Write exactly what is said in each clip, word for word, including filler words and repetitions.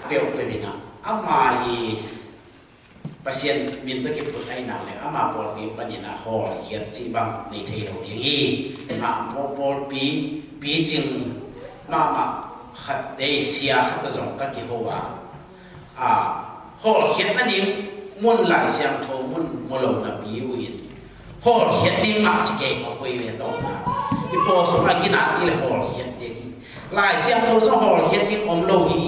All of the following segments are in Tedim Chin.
Peuhpeuh in ah ama i Pasian min tawh kiphut ahih nak leh ama pawlpi panin ah hawlkhiat cih bang nei thei lo ding hi. Mah pawl- pawlpi picing mahmah khat, dei sia khat tawh zong ka kiho a, a, hawlkhiat nading mun, Lai Siangtho mun mu lo napi uh in, hawlkhiat ding mah ci kei mah koi ve tawh na. I pawl sung a ginat ding le hawlkhiat ding hi. Lai Siangtho sung hawlkhiat ding om lo hi.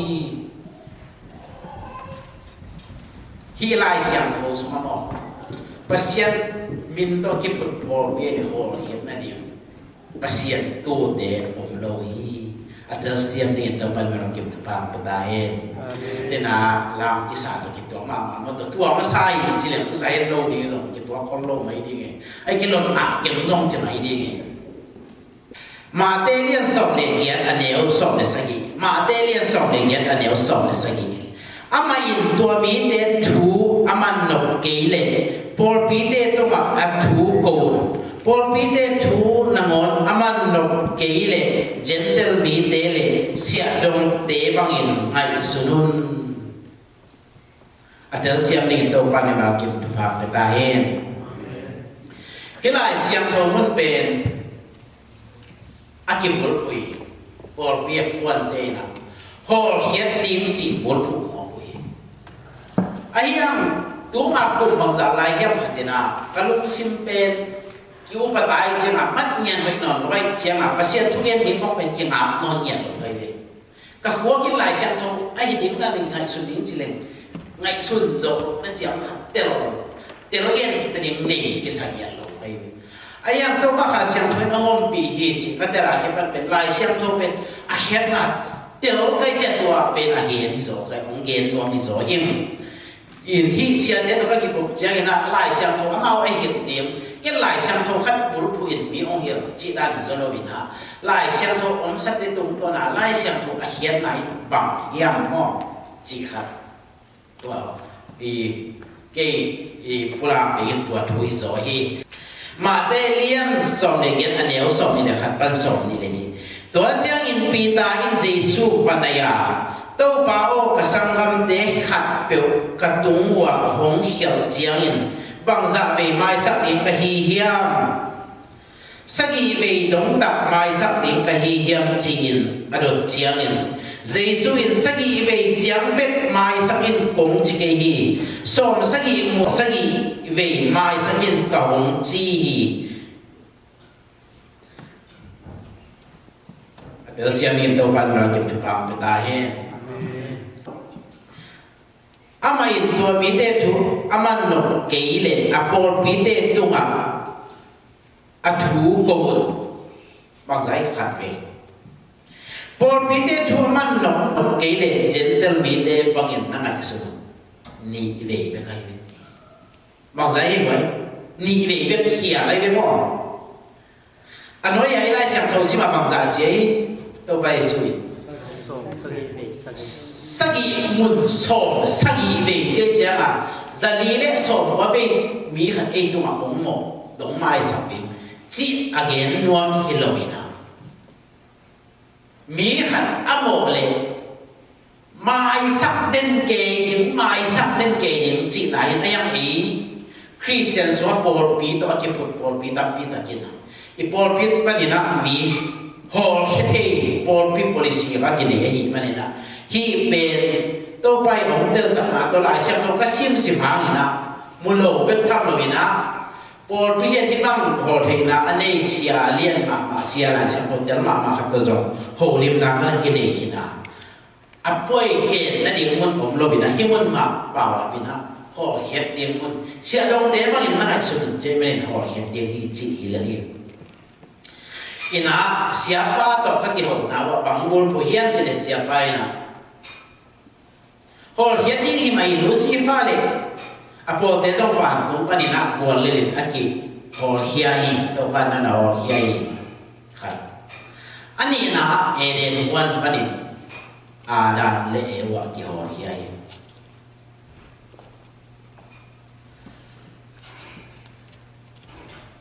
Hih Lai Siangtho sung a maw, Pasian min tawh kiphut pawlpi le hawlkhiat nading Pasian tuute om lo hi. A telsiam dingin Topa'n mimal kim thupha pia ta hen. Amen. Tena lam kisa tawh kituak mahmah maw, tua tuak masa in ci leng kisa het lo ding zong kituak khol lo mai ding e. Ai kilot ah kem zong ci mai ding e. Mate lian sawm le giat a neu sawm le sagih. Mate lian sawm le giat a neu sawm le sagih. Amah in tua mite thu a man nop kei leh pawlpite tungah a thu ko un. Pawlpite thu nangawn a man nop kei leh Gentail mite le siahdongte bangin ngaihsun un. A telsiam dingin Topa mimal kim thupha pia ta hen. Hih Lai Siangtho mun pen a kibulphuh hi. Pawlpi a puante in ah hawlkhiat ding cih bulphuh mawk uh hi. Ahi hang tuma kum bangzah lai hiam khat in ah ka lungsim pen ki-upa ta ahih ciangah mat ngian hoih nawn lo ahih ciangah Pasian thugen ding khawng pen kingap nawn ngian lo ka hi ve. Ka khuak in Lai Siangtho ahi ding na ding ngaihsun ding ci leng ngaihsun zo na ciang khat tel tel gen na ding nei kisa ngiat lo ka hi. Ahi hang Topa Kha Siangtho in a hompih hi ci ka tel a kipan pen Lai Siangtho pen a khiatna tel ka hi ciang tua pen a gen hi zaw ka hi, hong gen nuam hi zaw ing. In hih siate tawh ka kikup ciangin ah Lai Siangtho amau a hilh ding, ken Lai Siangtho khat bulphuh in mi hong hilh cih dan zo lo in ah Lai Siangtho omsate tungtawn ah Lai Siangtho a khiatna in bang hiam maw cih khat tua i kei i pulak dingin tua thu hi zaw hi. Mate lian sawm le giat a neu sawm nih le khat pan sawm nih le nih. Tua ciangin Peter in Jesu va nai a, Topa aw, ka sanggamte khatpeuh ka tung uh ah hong khialh ciangin bangzah vei maisak ding ka hi hiam? Sagih vei dongtak maisak ding ka hi hiam? Ci-in a dot ciangin Jesu in sagih vei ciang bek maisak in kong ci kei hi. Sawm sagih mu sagih vei maisak in ka hong ci hi. A telsiam in Topa in mimal kim thupha pia ta hen. Amah in tua mite thu a man nop kei leh a pawlpite tungah a thu ko un. Bangzah hi khat vei. Pawlpite thu a man nop kei leh Gentail mite bangin na ngaihsun un. Nih vei bek ahi ve. Bangzah hi vai. Nih vei bek hi a lai ve maw. A nuai a i Lai Siangtho sim a bangzah ci a hi. Topa Jesu in sagih mun sawm sagih vei ci a hi ciangah zali le sawm kua vei mi khat ei tungah om maw, dong maisak ding cih a gen nuam hi lo in ah, mi khat a mawh leh maisak den kei ding, maisak den kei ding cihna hi. A yang ei Khristian sungah pawlpi tawh a kiphut pawlpi tampi takin ah i pawlpi panin ah mi hawlkhia thei pawlpi policy a kinei ahih manin ah, hih pen Topa i hong telsakna tawh Lai Siangtho ka simsim hangin ah mu lo bek tham lo in ah, pawlpi lian hih bang hawltheihna a nei sia lian mahmah, sia Lai Siangtho tel mahmah khat tawh zong holimna khat a kinei hi in ah, a puai gen nading mun om lo in ah, hih mun mah paulap in ah hawlkhiat ding mun, siahdongte bangin na ngaihsun un, cih manin hawlkhiat ding hi cih hi lel hi. In ah siapa tawh ka kihona uh ah bang bulphuh hiam cih leh siapa in ah hawlkhiat ding hi mah hi, Lucifer le a pawlte zong vantung panin ah guallel in a kihawlkhia hi. Topa in na hawlkhia hi. Khat. A nihna ah Eden huan panin Adam le Eva kihawlkhia hi.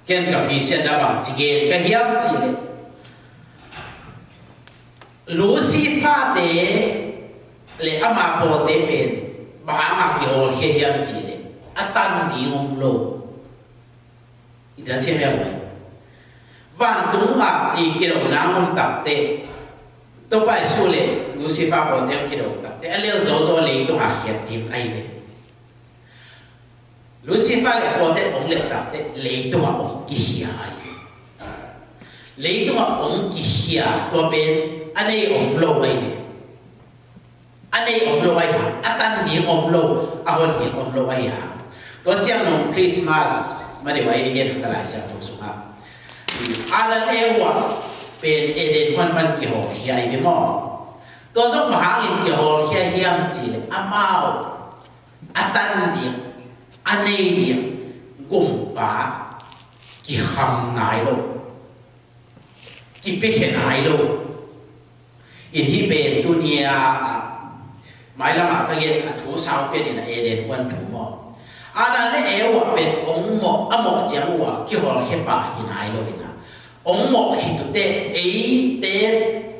Ken ka Pasian a bang ci gen ka hiam cih leh, Lucifer te le ama pawlte pen bang hanga kihawlkhia hiam cih leh a tan ding om lo. I tel siam hiam? Vantung ah i kido nang om takte, Topa Jesu le Lucifer pawlte kido takte a lel zawzaw leitungah khiat ding ahi ve. Lucifer le pawlte hong leh takte leitungah hong kikhia ahi. Leitungah hong kikhia tua pen a nei om lo ahi. A nei om lo ahi ha, a tan ding om lo, a hon ding om lo ahi ha. Tua ciang nong Christmas ma deuh ahi gen hata Lai Siangtho sungah Adam Eva pen Eden huan pan kihawlkhia ahi ve maw? Tua zong bang hangin kihawlkhia hiam cih leh amau a tan ding, a nei ding gumpa kikham nai lo, kipiakhia nai lo. In hih pen tunia ah mailamah ka gen a thu sau pian in a Eden huan thu maw? Adam le Eva pen hong mawh, a mawh ciang uh a kihawlkhia pah hi nai lo in a, hong mawh khit uh teh eite,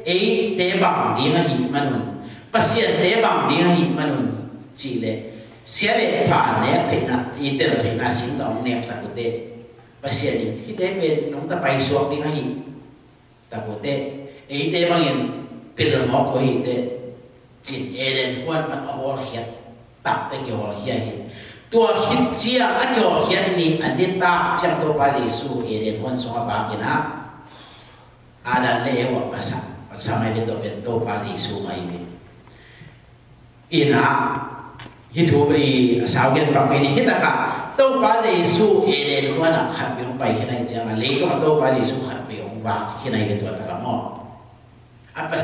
eite bang ding ahih manun, Pasiante bang ding ahih manun cih leh sia le pha nek theihna, i tel theihna singkah hong nek tak uh teh Pasian in hihte pen nong ta paisuak ding ahi tak uh teh eite bangin pil mawk uh hi teh ci-in Eden huan pan a hawlkhiat takte kihawlkhia hi. Tua khit ciang a kihawlkhiat ni a nitak ciang Topa Jesu Eden huan sungah vak in a, Adam le Eva pasang, pasang ahi ve, tua pen Topa Jesu mah ahi ve. Ina, hih thu i a sau gen pak pen hi takah Topa Jesu Eden huan ah khat vei hong pai khin ahi ciangah leitungah Topa Jesu khat vei hong vak khin ahi ve tua takah maw? A pa,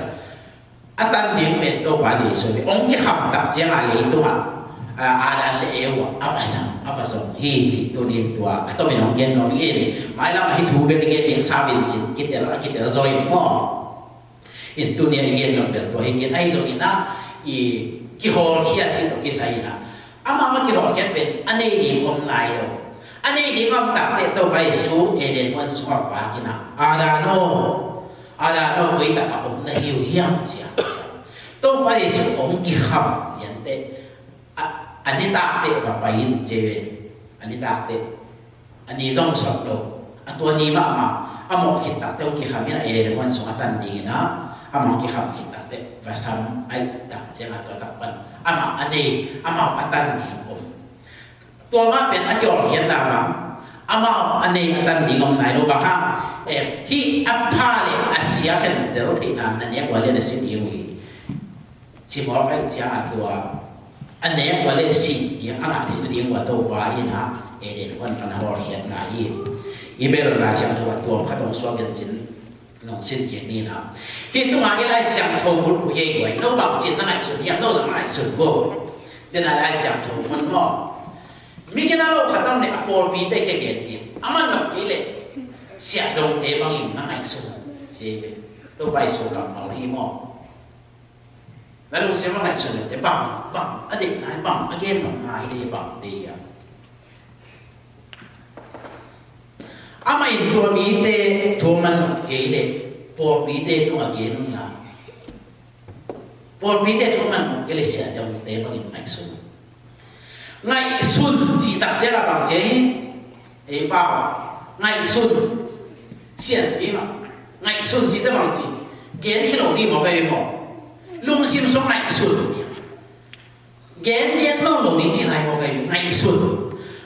a tan ding pen Topa Jesu ve hong kikham tak ciangah leitungah, a, Adam le Eva a va sang, a va zong hi cih tunin tua a tomin hong gen nuam in, mailam ah hih thu bek i gen ding sau in cin kitel, a kitel zaw in maw? In tunia i gen nop bel tua hi gen ahi zongin a, i kihawlkhia cih tawh kisai in a, amah a kihawlkhiat pen a nei ding om nai lo. A nei ding om takte Topa Jesu Eden huan sungah vak in a, Adam aw, Adam aw, koi takah om na hi uh hiam cia. Topa Jesu hong kikham liante a, a nitakte va pai in ci ve. A nitakte a ni zong sawt lo. A tua ni mahmah a mawh khit takte hong kikham in a, Eden huan sung a tan dingin a, amah hong kikham khit takte va sam ahi tak ciangah tua tak pan amah a nei, amah a tan ding om. Tua mah pen a kihawlkhiatna bang, amah a nei a tan ding om nai lo bang hang. Em, hih a pha le a sia khen tel theihna na nek ua le na sin hi uh hi. Cimawh aih ciangah tua a nek ua le sin ding a ngah theih nading ua Topa in a Eden huan pan a hawlkhiatna hi. I bel Lai Siangtho a tuam khat hong suak in cin nong sin kik ni na. Hih tungah i Lai Siangtho mun uh hi ei guai. No bang cin na ngaihsun hiam, no zong na ngaihsun uh. Dena Lai Siangtho mun maw? Mi kina lo khat tam le a pawlpite kia gen ding. A man lo kei le siahdongte bangin na ngaihsun. Ci ei ve. Topa i sukam mal hi maw? Na lungsim a ngaihsun le bang, bang a deihna hi, bang a gen nopna hi, bang deih a. Amah in tua mite thu man nop kei le pawlpite tungah gen un la, pawlpite thu man nop kei le siahdongte bangin ngaihsun. Ngaihsun cih tak ciangah bang ci hi? Ei pau, ngaihsun. Sianpi mah ngaihsun cihte bang ci? Gen hi lo ding maw, kai maw? Lungsim sung ngaihsun. Gen gen lo lo ding cihna hi maw, kai ngaihsun.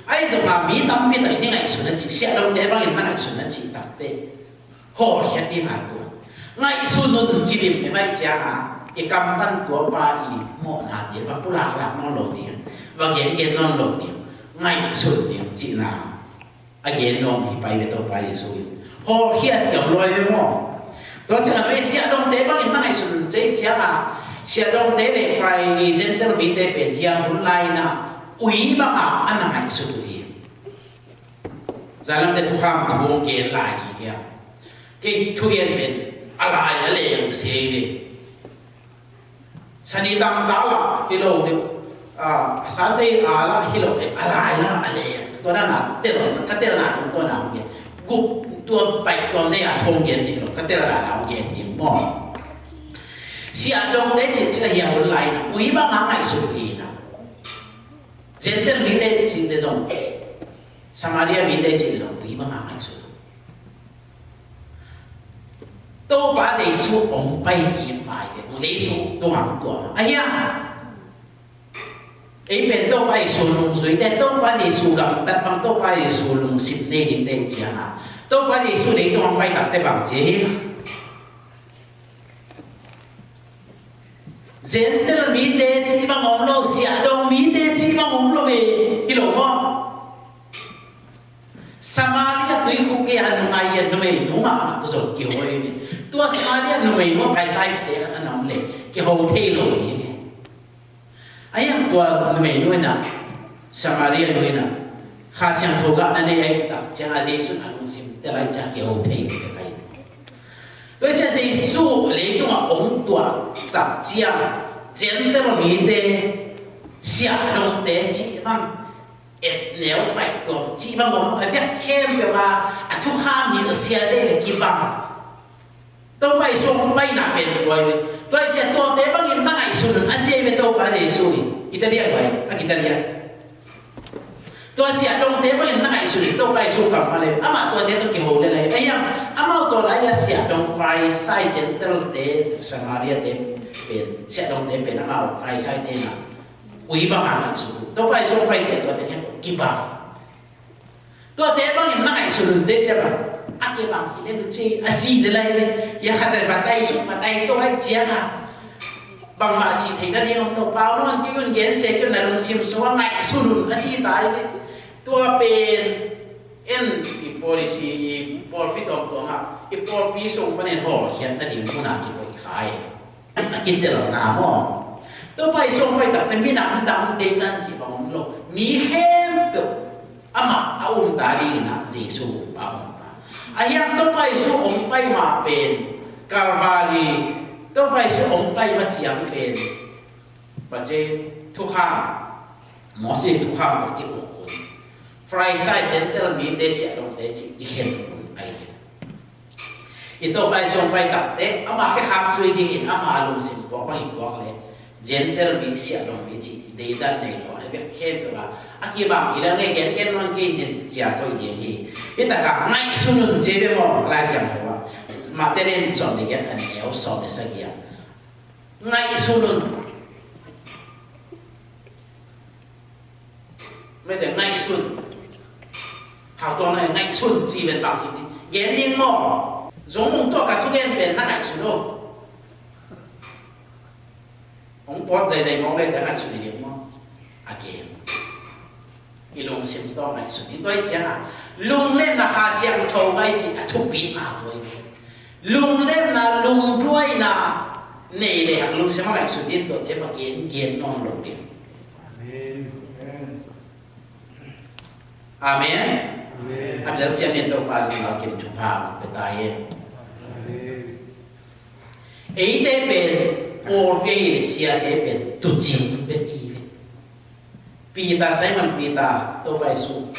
Ahi zongah mi tampi tak in hi ngaihsun a ci, siahdongte bangin na ngaihsun a cih takte hawlkhiat ding a tua. Ngaihsun un ci lim hi mai ciangah i kamtan tua pa i mawhnate va pulaklak nawn lo ding, va gen gen nawn lo ding. Ngaihsun ding cihna a gen nuam hi pai ve Topa Jesu in. Hawlkhia thiam luai ve maw? Tua ciangah vei siahdongte bangin na ngaihsun cei ciangah siahdongte le Farisee Gentile mite pen hiang hun lai-in a ui bangah a na ngaihsut uh hi. Zanlamte thukham thu hong gen lai hi hiam? Kei thugen pen a lai a leng sei ve. Sani tamtal ah hi lo deuh, ah, Sunday ah lah hi lo deuh, a lai lah a leng. Tua na na tel, ka telna tung tua na hong gen. Gup tua pai tua nei a thong gen ding lo, ka telna na hong gen ding maw? Siahdongte cih cih a hia hun lai na, ui bang a ngaihsut hi na. Gentile mite cihte zong, Samaria mite cih zong ui bang a ngaihsut. Topa Jesu hong pai kim pai ve, hong Jesu tung hang tua ma. A hiang. Ei pen Topa Jesu nungzuite, Topa Jesu gamtat bang, Topa Jesu lungsim nei dingte ciang a, Topa Jesu leitung hong pai takte bang ci hi. Gentile mite cih bang om lo, siahdong mite cih bang om lo ve, hi lo maw? Samaria tuikhuk gei a nungai a numeinu mahmah tawh zong kiho hi ve. Tua Samaria numeinu a Pharisee-te khat a na om leh kiho thei lo hi ve. A hiang tua numeinu in ah, Samaria nu in ah, Kha Siangtho gah na nei ahih tak ciang a Jesu in a lungsim tel lai ciang kiho thei hi ve. Tua ciang Jesu leitungah hong tuahsak ciang Gentile mite, siahdongte cih bang, et neu paih tuam cih bang om lo, a biak khempeuh a, a thukham hi a siate le kibang. Topa Jesu hong paina pen tua hi ve. Tua hi ciah tuate bangin na ngaihsun un a ci hi ve Topa Jesu hi. Italia vai, a Italia. Tua siahdongte bangin na ngaihsun un Topa Jesu kammal hi. Amah tuate bang kiho le lai. A hiang, amau tua lai a siahdong Pharisee, Gentile-te, Samaria-te pen, siahdongte pen amau Pharisee-te na. Ui bang a ngaihsun. Topa Jesu hong paite tuate hiang kibang. Tuate bangin na ngaihsun un te ciah bang. A kibang hi le lu ci, a ci le lai le. Hia khat a batai suk batai to hai ciang a. Bangmah ci theihna ding om lo, pau nawn kei un, gensia kei un, na lungsim sungah ngaihsun un a ci ta hi ve. Tua pen en i policy, i pawlpi tuamtuam ah, i pawlpi sung panin hawlkhiatna ding mun a kikoih kha hi. A kitelna maw? Topa Jesu hong pai takte minam dang deihna cih bang om lo. Mi khempeuh amah a um ta dingin ah Jesu a hong pai. A hiang Topa Jesu hong pai ma pen Calvary, Topa Jesu hong pai ma ciang pen Pasian thukham, Moses thukham tawh kiuk un, Pharisee, Gentile mite, siahdongte cih kikhen un ahi hi. I Topa Jesu hong pai takte, ama khe kham cui dingin ama lungsim puak bang i puak le, Gentile mi, siahdong mi cih deidan nei lo, a biak khempeuh a, a kibang hi le nge gen gen nawn kei in cin cia koih ding hi. Hi takah ngaihsun un ci ve maw, Lai Siangtho ah. Matthai nen sawm le giat a neu sawm le sagih ah. Ngaihsun un. Mete ngaihsun. Hau tuang na ngaihsun ci ven bang ci ni. Gen ding maw. Zong mung tua ka thugen pen na ngaihsun lo. Hong pawt zaizai mawk le ka ngaihsun i gen maw. A gen. I lungsim tawh ngaihsun hi. Tua hi ciangin lungnemna Kha Siangtho ngai cih a thupi na tua hi. Lungnemna, lungduaina nei le hang lungsim a ngaihsun hi. Tuate va gen gen nawn lo ding. Amen. Amen. A bial siam nen Topa lungdam kim thupha pe ta hi. Amen. Eite pen pawlpi le siate pen tuucing bek i ve. Peter, Simon Peter, Topa Jesu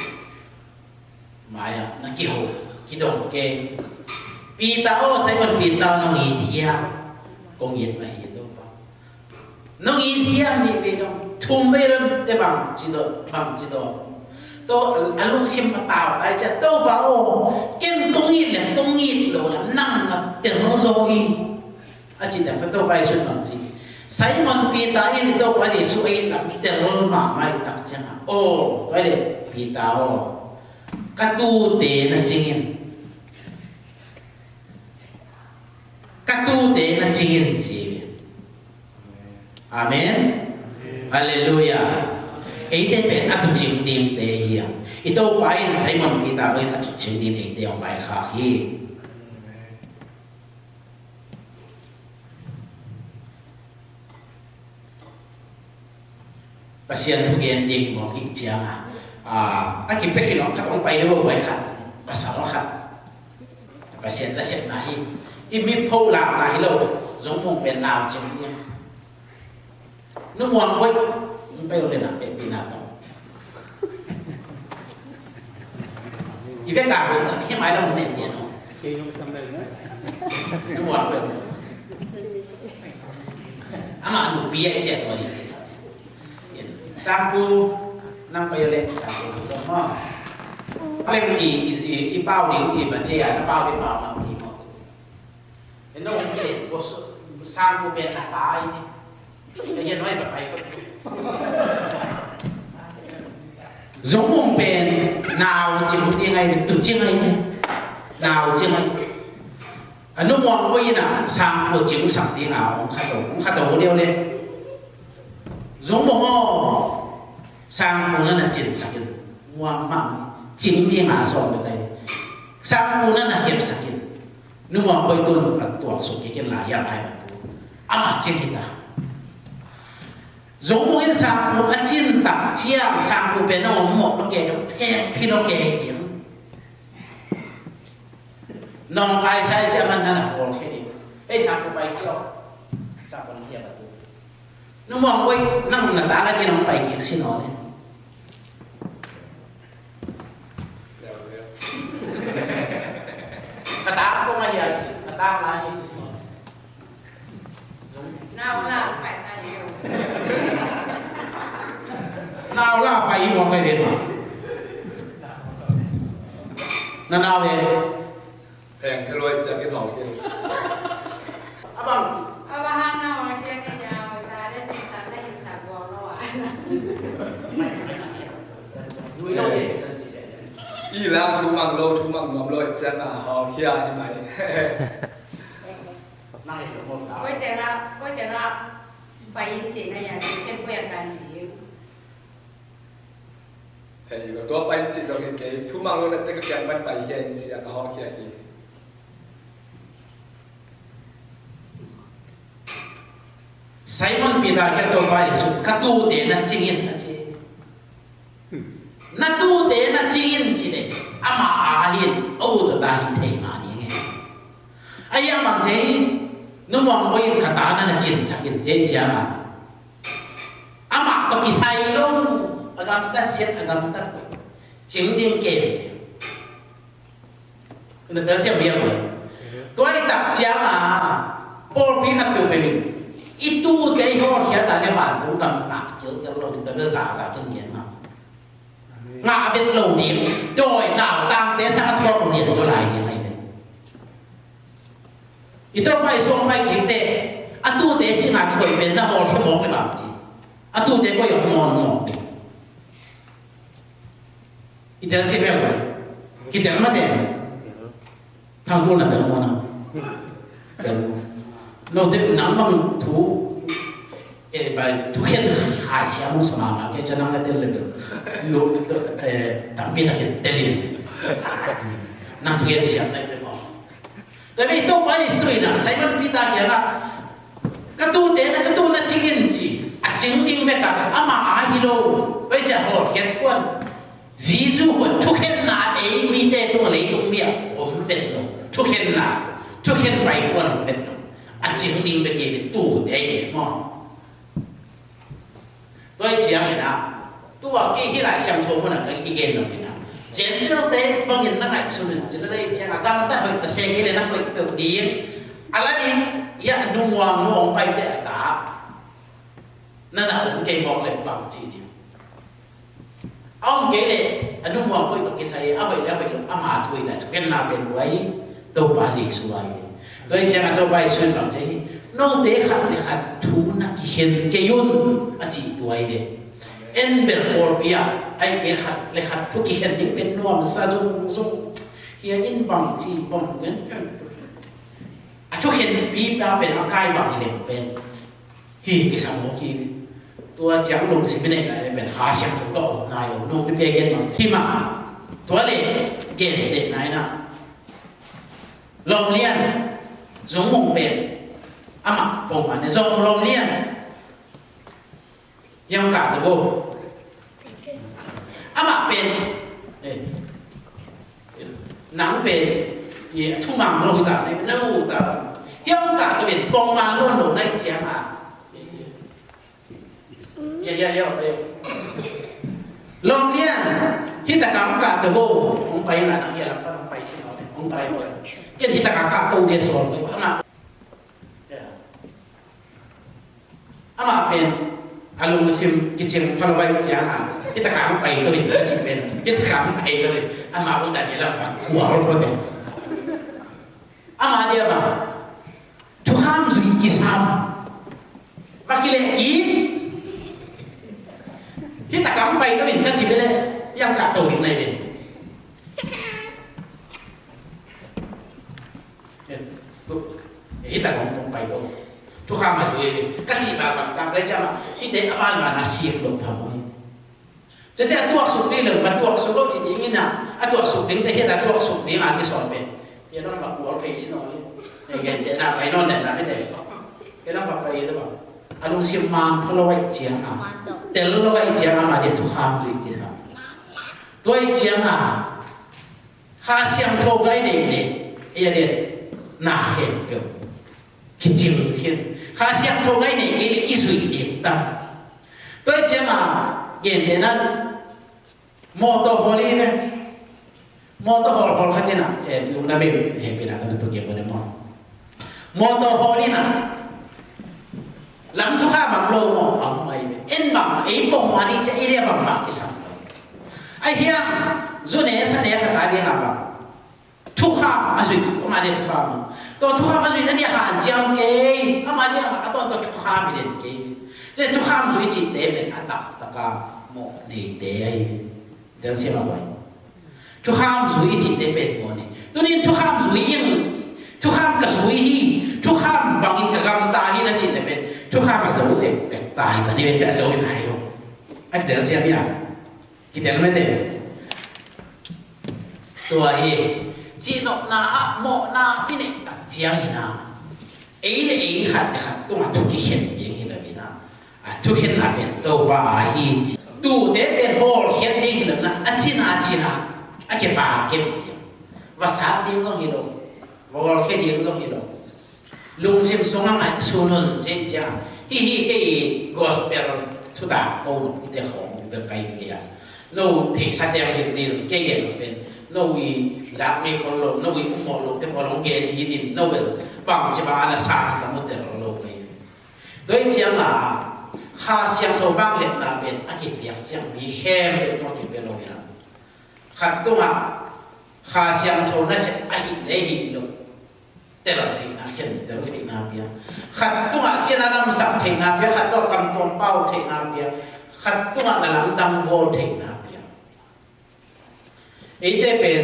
mai-ah na kiho, kidong kei. Peter aw, Simon Peter, nong it hiam? Kong it mah hi Topa. Nong it hiam? Nih vei dong, thum vei dong, te bang ci dong, bang ci dong. Tua a lungsim patau tai ciah, Topa aw, ken kong it leng kong it lo leng nang na tel zaw hi. A cih ciang Topa Jesu in bang ci, Simon Peter in Topa Jesu a it lam tel mahmah i tak ciangin, aw, tua leh Peter aw, ka tuute na cing in, ka tuute na cing in ci hi. Amen. Halleluiah. Eite pen a tuucing dingte hi a, i Topa in Simon Peter bangin a tuucing dingin eite hong vaikhak hi. Pasian thugen ding mawk hi ciangin, a, a kipia khin awk khat hong pai deuh a, khat, pasal khat. Pasian nasepna hi. Hih mi pholakna hi lo, zong mung pen nau cing hi. Nu Muang Boih, hong pai uh le na, pehpihna tawh. I bek a hun zang, hih mai lam hong nen pian aw. Nu Muang Boih. Amah nupi a i ciah tua ding. Sangpu, nang pai leh sangpu ding maw. Leng i, i, i, i pau ding i, ba cia na pau ding pau mah i maw. Eno ke, bos, sangpu pen na pai ni. Ka hian wai ba pai ko. Zong mong pen nau cing ding ai, tu cing ai. Nau cing ai. A nu muang ko ina sangpu cing sak ding a, ong khato, ong khato liau le. Zong mong o, sangpu na na cin sak in. Muang mang, cing ding a sawm bek ai. Sangpu na na kep sak in. Nu muang ko i tun a tuak suk kik in la, yam ai bang tu. Ama cin hi ta. Zong mong in sangpu a cin tak ciang sangpu pen na ong mok lo ke, pheng phi lo ke hi ding. Nong kai sai cia man na na hol khe ding. Ei, sangpu pai kio. Sangpu na hia batu. Nu muang ko i nang na ta na di nong pai kik si no le. Ka ta ko ma hia, ka ta ma hia si no. Nau la pai ta yo. Nau la pai i mong kai de ma. Na nau e. Pheng khe luai ciak in hong khe. A bang. A bang hang na hong khe khe ya, hong ta de cing sak na in sak guang lo a. Lui lo de. I lam thu mang lo, thu mang nuam lo ciak a hong khe a hi mai. Koi te la, koi te la, pai in ci na ya, ci ken koi a kan di. Thei lo, tua pai in ci lo hi kei, thu mang lo na te ka kiang pan pai hi in ci a ka hong khe a hi. Simon Peter kiang Topa Jesu, ka tute na cing in a ci. Na tute na cing in ci le, ama a hin, o tute a hin thei ma ding e. A yang bang ci hi, nu muang ko in ka ta na na cin sak in ci ciang a. Amah tawh kisai lo, a gamtat siat, a gamtat koih. Cing ding kem. Na tel siam liang lo. Tua i tak ciang a, pawlpi khat peuhpeuh in, i tute i hawlkhiat a le vantung gam ngah kilkel lo ding, tua bel za ta kin gen ngah. Ngah vet lo ding, dawi nau tangte sang a thuak lo ding, tua lai ding ai ve. I Topa i suang pai kik teh, a tute cina kihoih pen na hawlkhia mawk le bang ci. A tute koih a hong mawn mawk ding. I tel si bek pai. Kitel mate. Thang tu na tel mawn a. Tel. No te nang bang thu. E bai, thukhen khai siam mong sama ma ke ca nang na tel le bel. No, eh, tampi na ke tel in. Nang thukhen siam na ke maw. Tua bek Topa Jesu in a Simon Peter kiangah, ka tute na, ka tu na cing in ci. A cing ding bek a, ama a hi lo. Pai cia hawlkhiat kuan. Jesu kuan thukhenna ei mite tung a leitung mi a om vet lo. Thukhenna, thukhen pai kuan om vet lo. A cing ding bek i tute i maw. Tua i ciangin a, tua kei hih Lai Siangtho mun a ka i gen lo in a, Gentile-te bangin na ngaihsun in, ci na lei ciang a gamtat hoih ta se kei le na koih peuh ding, a la ding, ia nu muang nu hong paite a ta, na na om kei mawk le bang ci ding. A om kei le, a nu muang koih tawh kisai, a hoih le a hoih lo, ama thu i ta, thukhenna pen tua i, Topa Jesu a i. Tua i ciang a Topa Jesu in bang ci hi, note khat le khat thu na kikhen kei un, a ci tua i ve. En bel pawlpi ah, ai kei khat le khat thu kikhen ding pen nuamsa zungzung. Hia in bang ci bang gen pen. A thukhenpi pa pen a kai bang i leng pen. Hi, kisam mawk hi. Tua ciang lungsim i neih nai le pen Kha Siangtho tawh om nai lo. Nungpi pen gen bang. Hi mah. Tua le gen deh nai na. Lawm lian. Zong mong pen. Amah pongman. Zong lawm lian. Hiam kah ta vo. Amah pen, eh, nang pen, i thumang lo ta, ne, lo ta. Hiam kah ta pen pongman lo lo nai ciang a. Ya, ya, ya, ya. Lawm lian, hi ta kam kah ta vo. Hong pai la na hia lam pan hong pai si no, hong pai vo. Ken hi ta ka kah ta u dia so, hong pai. Ya. Amah pen a lungsim kicing pha lo ahih ciangin, hih takah hong pai to in, ka cih pen hih takah hong pai to in, amah uh dan hi lam pan kua lo phote. Amah dia bang thukham zui kisam, va kileh kik. Hih takah hong pai to in, ka cih pen leh yang kah to in nai pen. Hih takah hong pai to, thukham a zui ka cih bang bang tak leh ciamah hihte a banban a sik lo phamawh hi. Ciate a tuaksuk ding lo, a tuaksuk lo ci ding in a, a tuaksuk dingte hi a, tuaksuk ding a kisawn pen hi a, nong ma kual phei si nawn hi. Hei, gentehna pai nawn den na mite. Hi nong ma pai hi ta bang, a lungsim man pha lo ahih ciangin, tel lo ahih ciangin, amah dia thukham zui kisam. Tua ahih ciangin Kha Siangtho gai nei leh, ei a lian na khempeuh kicing khin. Kha Siangtho gai nei kei leh i zuih ding tam. Tua hi ciangin, gentehna, mawtaw hawl hi ve. Mawtaw hawl, hawl khat in a, eh, lungdam ei, hehpihna tawh na tu kei maw, ne maw? Mawtaw hawl in a, lam thukham bang lo maw, bang mai ve. En bang, ei pong mah ding ciang, ei leh bangmah kisam lo. Ahi hang, zu ne sa ne khat a ding a bang thukham a zuih, amah dia thukham. Tua thukham a zuih na dia hanciam kei, amah dia a tawntung thukham hi den kei. Tua thukham zui cihte pen a taktak a mawh neite ahi. Telsiam a buai. Thukham zui i cihte pen mawh nei. Tuni in thukham zui ing, thukham ka zui hi, thukham bangin ka gamta hi na cihte pen thukham a zo tektek ta hi, ka ni ve a zo in ai lo. A kitelsiam hi a. Kitel mete. Tua hi. Cihnopna ah mawhna i neih tak ciangin a, ei le ei khat le khat tungah thu kikhen ding hi lo in a, a thukhenna pen Topa a hi ci. Tuate pen hawlkhiat ding hi lo in a, a cina a cina a kipa kep ding. Va sat ding zong hi lo, va hawlkhia ding zong hi lo. Lungsim sungah ngaihsun un ci ciang, hih hih kei gospel thutak ko te khawng bek kai kei a. No theihsa teng hilh ding, kei gen pen no i zak ngei khol lo, no i um mawh lo te pawl hong gen hi ding, no bel bangci bang a na sang lam uh tel lo kei. Tua hi ciangin Kha Siangtho vangliatna pen a kipiak ciang mi khempeuh tungah kipia lo hi a. Khat tungah Kha Siangtho nasep ahih leh hi lo, tel theihna, khentel theihna pia. Khat tungah cina namsak theihna pia, khat tungah kamtuam pau theihna pia, khat tungah na lamdang bawl theihna pia. Eite pen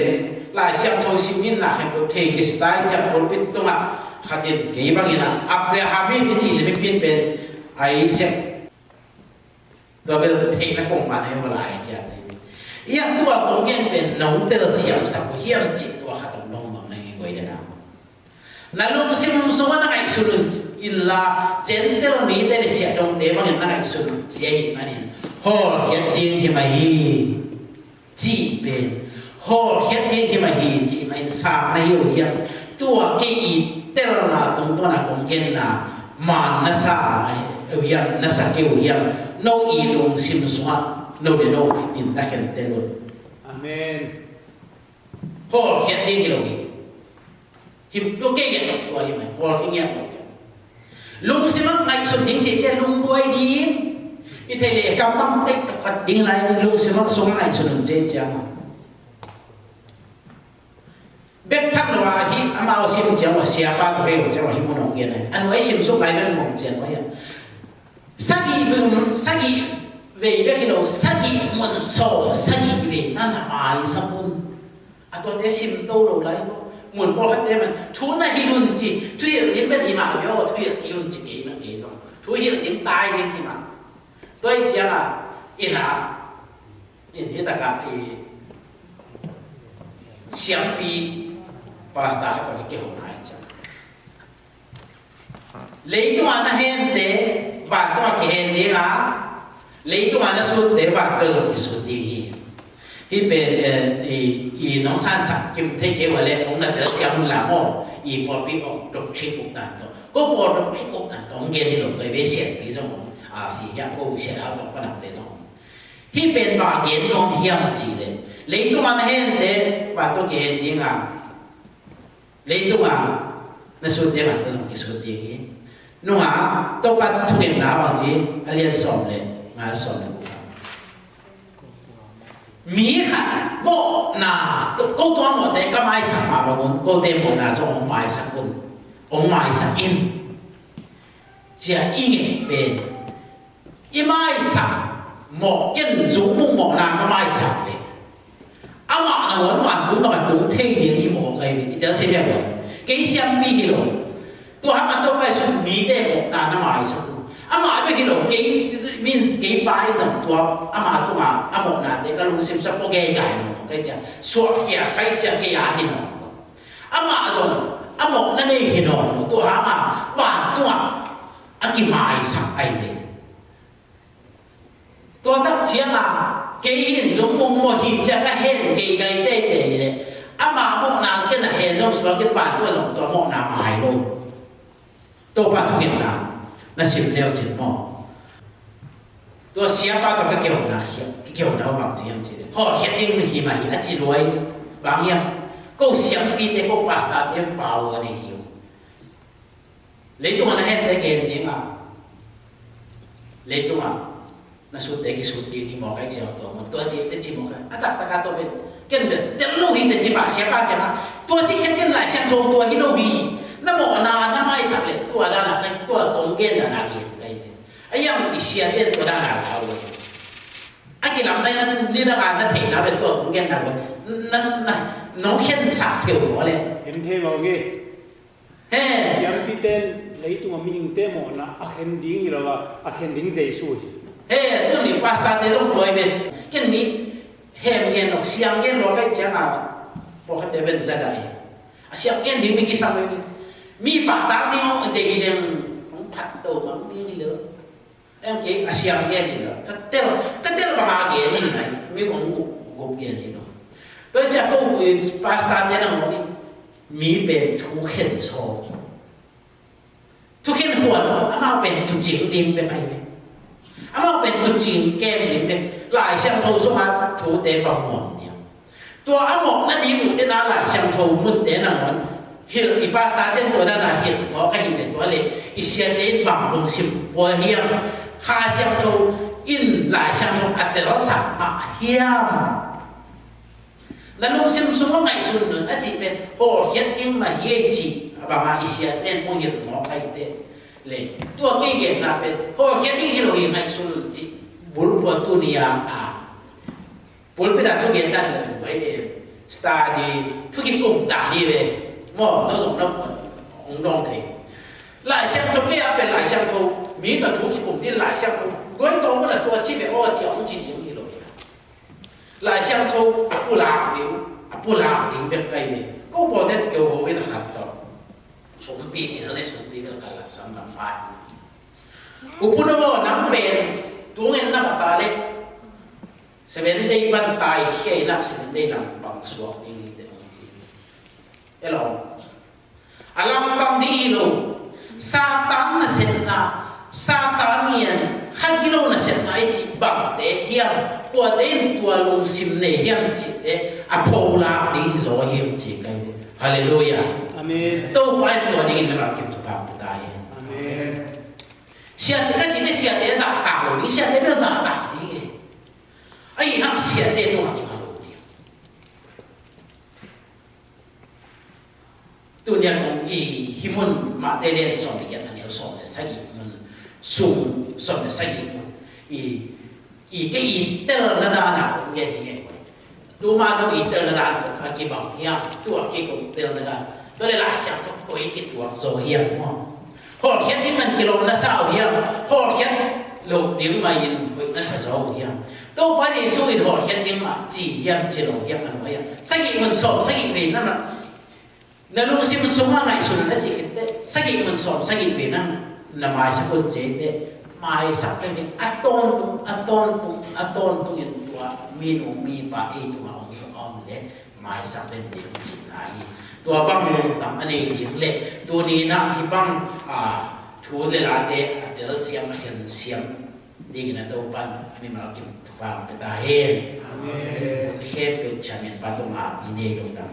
Lai Siangtho sim in na khen ko thei kis tai ciang pulpit tungah khat in kei bangin a, Abraham in i cih le mipi in pen Isaac, tua bel theihna kong man ahi maw lai kia te. Ia tua kong gen pen nong telsiamsak uh hiam cih tua khat om nong mang na hi guai dena. Na lungsim sungah na ngaihsun un inla, Gentile mite le siahdongte bangin na ngaihsun un ci ahih manin hawlkhiat ding hi mah hi. Cih pen hawlkhiat ding hi mah hi cih mah in sang na hi uh hiam? Tua kei i telna tungtawn a kong genna man na sa uh hiam, na sa kei uh hiam? No i lungsim sungah no le no in na khentel un. Amen. Hawlkhiat ding hi lo hi. Him tua kei ngiat lo tua hi mai, pawl kei ngiat lo. Lungsim ah ngaihsun ding cih ciang lungduai ding. I thei le kam bang tek tak khat ding lai, lungsim ah sung ngaihsun ding cih ciang. Bek tham lo a hi, amau sim ciang a siapa tua kei lo ciang a hi mun ong gen ai. An wai sim suk lai men mong ciang wai a. Sagih mun, sagih vei bek hi lo, sagih mun sawm sagih vei na na mai sa mun. A tuate sim to lo lai maw. Mun pawlkhatte man thu na hilh un ci, thuhilh ding bel hi mah lo, thuhilh kei un ci kei mah kei zong. Thuhilh ding tai ding hi mah. Tua hi ciangin, ina, in hi takah i siampi pastor khat tawh i kihong nai ciang. Leitungah na hente, vantungah kihen ding a, leitungah na sutte, vantungah zong kisut ding hi. Hih pen, eh, i, i nong sansak kim thei kei ua leh, hong na telsiam un la maw, i pawlpi hong doctrine uk dan tawh. Ko pawl doctrine uk dan tawh, hong gen hi lo, kei ve sianpi zong, a, si hiah ko sian a tawh, panakte zong. Hih pen bang a gen nuam hiam cih leh, leitungah na hente, vantungah kihen ding a, leitungah na sutte vantungah zong kisut ding hi. Nungah Topa thungetna bang ci, a lian sawm le nga, sawm le guk. Mi khat mawhna, ko tua mawhte ka maisak mah bangun, kote mawhna zong hong maisak un, hong maisak in, cia i ngen pen. I maisak mawh, ken Zungmung mawhna ka maisak le, amah nangawn vantung gam ah tung thei ding hi mawk ahi ve. I telsiam hiam? Kei siampi hi lo. Tua hangah Topa Jesu mite mawhna na maisak uh. Amah bek hi lo, kei, min, kei pa in zong tua ama tungah a mawhnate ka lungsim sap, pua gei gai lo, kai cia, suahkhia kai cia, kei a hi nawn lo. Amah zong a mawhna nei hi nawn lo. Tua hangah vantungah a kimaisak ahi ve. Tua tak ciangah kei hin Zungmung mawh hi cia ka hen gei gai teitei leh, ama mawhna ken a hen lo suak in, vantung zong tua mawhna mai lo. Topa thungetna na sim leu cin maw? Tua siapa tawh ka kihona, ka kihona uh bang ci hiam cih leh, hawlkhiat ding hi mah hi a ci luai. Bang hiam? Ko siampite, ko pastorte pau a nei hi uh. Leitungah na hente gen dingah, leitungah na sutte kisut ding hi mawk ahi, sia tua mun. Tua ci, te ci mawk ahi. A taktak a tua pen, ken pen tel lo hi, te ci pah siapa kiangah. Tua ci khiat ken Lai Siangtho tua hi lo hi. Na mawhna na maisak leh tua dana kai, tua kong gen dana gen kai. A iang i siate tua dana lau. A kilamdai na nidang a na theihna leh tua kong gen dana, na, na, nong khensak theu maw leh? Khen thei lo hi. He. Siampite in leitungah mihingte mawhna a khen ding hi lo a, a khen ding Jesu hi. He, tuni pastorte zong tua hi ve. Ken mi hem gen lo, siam gen lo kai ciangah, pawlkhatte pen za dah hi. A siam gen ding mi kisam hi ve. Mi pahtak ding hong deih hi leng, hong phat to mang ding hi lo. Eng kei a siam gen hi lo. Ka tel, ka tel bang a gen hi nai. Mi hong gup, gup gen hi lo. Tua ciah ko, eh, pastorte nangawn in mi pen thukhen sawm. Thukhen huan, amau pen tucing ding bek ahi ve. Amau pen tucing kem ding bek. Lai Siangtho sungah thute va muang ding. Tua a mawhna ding uh tena Lai Siangtho munte nangawn hilh, i pastorte tua dana hilh mawk ahi leh, tua leh i siate in bang lungsim pua hiam? Kha Siangtho in Lai Siangtho a telsak mah hiam? Na lungsim sungah ngaihsun un a cih pen hawlkhiat ding mah hi ei cih a bangah i siate in hong hilh mawk ahi teh leh, tua kei genna pen hawlkhiat ding hi lo hi, ngaihsun un cih bulphuatu ni a, a pulpit ah thugen dan leh, study, thukikum dan hi ve. Maw, no zong no hong dawng thei. Lai Siangtho kei a pen Lai Siangtho mi tawh thukikum ding, Lai Siangtho guai tawh mun a tua ci ve aw, cia hong ci ding hi lo hi. Lai Siangtho a pulak ding, a pulak ding bek kai ve. Ko pawlkhat keu ho in a khat tawh sumpi ci na le, sumpi bek ka la sam lam mai. U Pu Nova, nang pen tungin na pata leh Seven Day pan taikhia in ah Seven Day lampang suak ding hi teh hong ci. Hello. A lampang ding hi lo. Satan nasepna, Satan ngian, kha gilo nasepna i cih bangte hiam, kuate in tua lungsim nei hiam cihte a pholak ding hi zaw hiam ci kai. Halleluiah. Amen. Topa in tua dingin na rak kim thupha pia ta hen. Amen. Siate ka cihte, siate zahtak lo ding, siate bel zahtak ding e. Ahi hang siate tungah kipha lo ding. Tuni a kong i hih mun, Matthai lian sawm le giat, a neu sawm le sagih mun, sung sawm le sagih mun, i, i kei i telna dan a kong gen hi ngen. Tuma no i telna dan tawh a kibang hiam, tua kei kong telna dan, tua le Lai Siangtho koi kituak zaw hiam maw? Hawlkhiat ding man kilawm na sa uh hiam? Hawlkhiat loh ding mah in hoih na sa zaw uh hiam? Topa Jesu in hawlkhiat ding mah ci hiam, ci lo hiam, a nuai ah sagih mun sawm sagih vei na, na lungsim sungah ngaihsun na cih khit teh, sagih mun sawm sagih vei na, na maisak un ci teh, maisak teh a tawntung, a tawntung, a tawntung in tua minu mipa ei tungah hong om leh maisak den ding cihna hi. Tua bang lungtang a nei ding le tuni in ah hih bang, a, thu le late a telsiam, a khensiam dingin a Topa'n mimal kim thupha hong pia ta hen. Amen. Hun khempeuh ciangin Pa tungah i nei lungdam.